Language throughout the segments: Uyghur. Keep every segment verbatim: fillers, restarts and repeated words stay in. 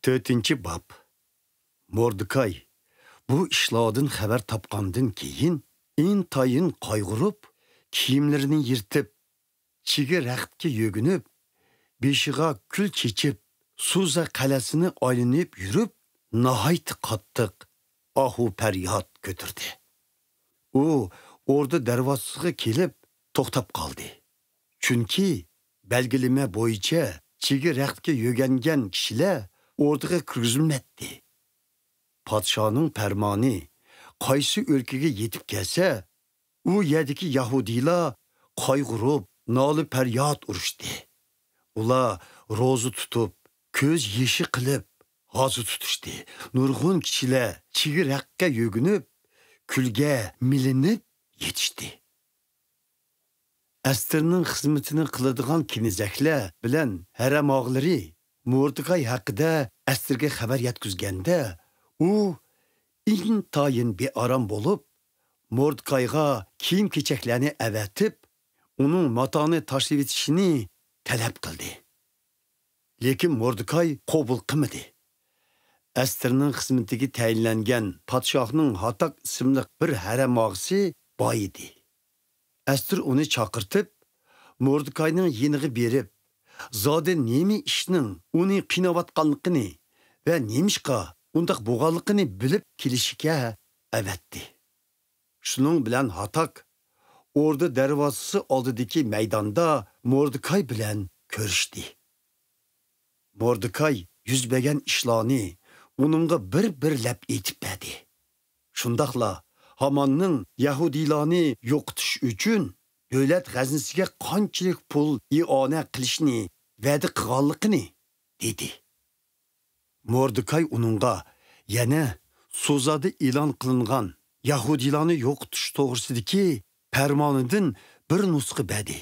تۆتىنچى باب. موردېكاي بۇ ئىشلاردىن خەۋەر تاپقاندىن كېيىن، ئىنتايىن قايغۇرۇپ، كىيىملىرىنى يىرتىپ، چىگە رەختكە يۆگىنىپ، بېشىغا كۈل چېچىپ، سۇزا قەلئەسىنى ئايلىنىپ يۈرۈپ، ناھايىتى قاتتىق ئاھۇ پەرياد كۆتۈردى. ئۇ ئوردا دەرۋازىسىغا كېلىپ توختاپ قالدى. چۈنكى بەلگىلىمە بويىچە چىگە رەختكە يۆگەنگەن كىشىلەر ئوردىغا كىرگۈزۈلمەيتتى. پادىشاھنىڭ پەرمانى قايسى ئۆلكىگە يېتىپ كەلسە، ئۇ يەردىكى يەھۇدىيلار قايغۇرۇپ، نالە-پەرياد ئۇرۇشتى. ئۇلار روزا تۇتۇپ، كۆز يېشى قىلىپ، ھازا تۇتۇشتى. نۇرغۇن كىشىلەر چىگە رەختكە يۆگىنىپ، كۈلگە مىلىنىپ يېتىشتى. ئەستىرنىڭ خىزمىتىنى قىلىدىغان كېنىزەكلەر بىلەن ھەرەم ئاغىلىرى موردېكاي ھەققىدە ئەستىرگە خەۋەر يەتكۈزگەندە، ئۇ ئىنتايىن بىئارام بولۇپ، موردېكايغا كىيىم-كېچەكلەرنى ئەۋەتىپ، ئۇنىڭ ماتانى تاشلىۋېتىشىنى تەلەپ قىلدى. لېكىن موردېكاي قوبۇل قىلمىدى. ئەستىرنىڭ خىزمىتىگە تەيىنلەنگەن پادىشاھنىڭ ھاتاك ئىسىملىق بىر ھەرەم ئاغىسى بار ئىدى. ئەستىر ئۇنى چاقىرتىپ، موردېكاينىڭ يېنىغا بېرىپ، زادى نېمە ئىشنىڭ ئۇنى قىيناۋاتقانلىقىنى ۋە نېمىشقا ئۇنداق بولغانلىقىنى بىلىپ كېلىشىگە ئەۋەتتى. شۇنىڭ بىلەن ھاتاك ئوردا دەرۋازىسى ئالدىدىكى مەيداندا موردېكاي بىلەن كۆرۈشتى. موردېكاي يۈز بەرگەن ئىشلارنى ئۇنىڭغا بىر-بىرلەپ ئېيتىپ بەردى. شۇنداقلا ھاماننىڭ يەھۇدىيلارنى يوقىتىش ئۈچۈن دۆلەت غەزنىسىگە قانچىلىك پۇل ئىئانە قىلىشنى ۋەدە قىلغانلىقىنى دېدى. موردېكاي ئۇنىڭغا يەنە سۇزادا ئېلان قىلىنغان يەھۇدىيلارنى يوقىتىش توغرىسىدىكى پەرمانىدىن بىر نۇسخا بەردى.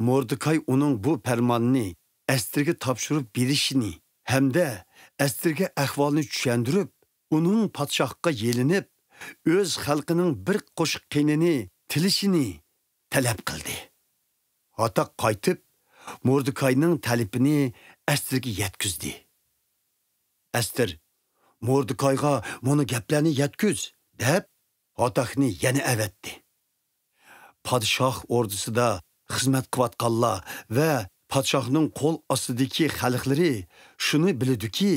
موردېكاي ئۇنىڭ بۇ پەرماننى ئەستىرگە تاپشۇرۇپ بېرىشىنى ھەمدە ئەستىرگە ئەھۋالنى چۈشەندۈرۈپ، ئۇنىڭ پادىشاھقا يېلىنىپ، ئۆز خەلقىنىڭ بىر قوشۇق قېنىنى تىلىشىنى تەلەپ قىلدى. ھاتاك قايتىپ، موردېكاينىڭ تەلىپىنى ئەستىرگە يەتكۈزدى. ئەستىر، «موردېكايغا مۇنۇ گەپلەرنى يەتكۈز» دەپ، ھاتاكنى يەنە ئەۋەتتى. پادىشاھ ئوردىسىدا خىزمەت قىلىۋاتقانلار ۋە پادىشاھنىڭ قول ئاستىدىكى خەلقلىرى شۇنى بىلىدۇكى،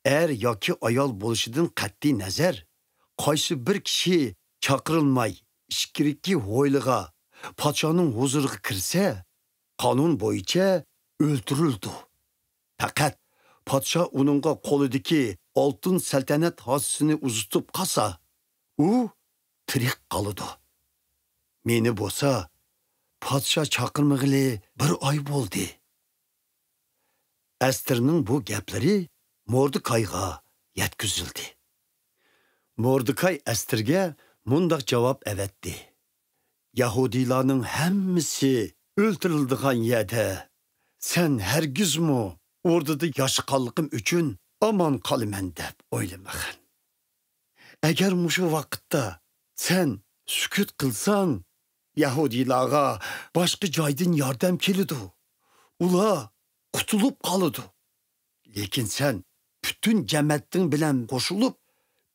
ئەر ياكى ئايال بولۇشىدىن قەتئىينەزەر، قايسى بىر كىشى چاقىرىلماي ئىچكىرىكى ھويلىغا، پادىشاھنىڭ ھۇزۇرىغا كىرسە، قانۇن بويىچە ئۆلتۈرۈلىدۇ. پەقەت پادىشاھ ئۇنىڭغا قولىدىكى ئالتۇن سەلتەنەت ھاسىسىنى ئۇزىتىپ قالسا، ئۇ تىرىك قالىدۇ. مېنى بولسا پادىشاھ چاقىرمىغىلى بىر ئاي بولدى. ئەستىرنىڭ بۇ گەپلىرى موردېكايغا يەتكۈزۈلدى. موردېكاي ئەستىرگە مۇنداق جاۋاب ئەۋەتتى: «يەھۇدىيلارنىڭ ھەممىسى ئۆلتۈرۈلىدىغان يەردە، سەن ھەرگىزمۇ ئوردىدا ياشىغانلىقىم ئۈچۈن ئامان قالىمەن دەپ ئويلىمىغىن. ئەگەر مۇشۇ ۋاقىتتا سەن سۈكۈت قىلساڭ، يەھۇدىيلارغا باشقا جايدىن ياردەم كېلىدۇ. ئۇلار قۇتۇلۇپ قالىدۇ. لېكىن سەن پۈتۈن جەمەتىڭ بىلەن قوشۇلۇپ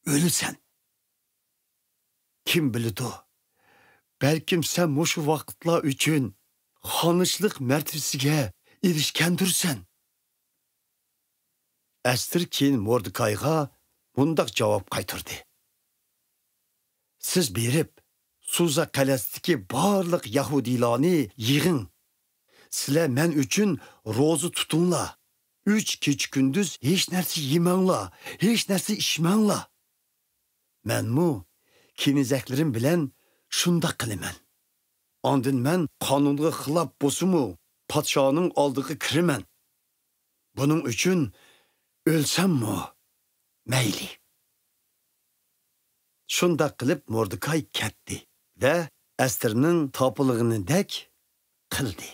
ئۆلىسەن. كىم بىلىدۇ، بەلكىم سەن مۇشۇ ۋاقىتلار ئۈچۈن خانىشلىق مەرتىۋىسىگە ئېرىشكەندۇرسەن؟» ئەستىر كېيىن موردېكايغا مۇنداق جاۋاب قايتۇردى: «سىز بېرىپ، سۇزا قەلئەسىدىكى بارلىق يەھۇدىيلارنى يىغىڭ. سىلەر مەن ئۈچۈن روزا تۇتۇڭلار. ئۈچ كېچە-كۈندۈز ھېچ نەرسە يېمەڭلار، ھېچ نەرسە ئىچمەڭلار. مەنمۇ كېنىزەكلىرىم بىلەن شۇنداق قىلىمەن. ئاندىن مەن قانۇنغا خىلاپ بولسىمۇ پادىشاھنىڭ ئالدىغا كىرىمەن. بۇنىڭ ئۈچۈن ئۆلسەممۇ مەيلى.» شۇنداق قىلىپ موردېكاي كەتتى ۋە ئەستىرنىڭ تاپىلىغىنىدەك قىلدى.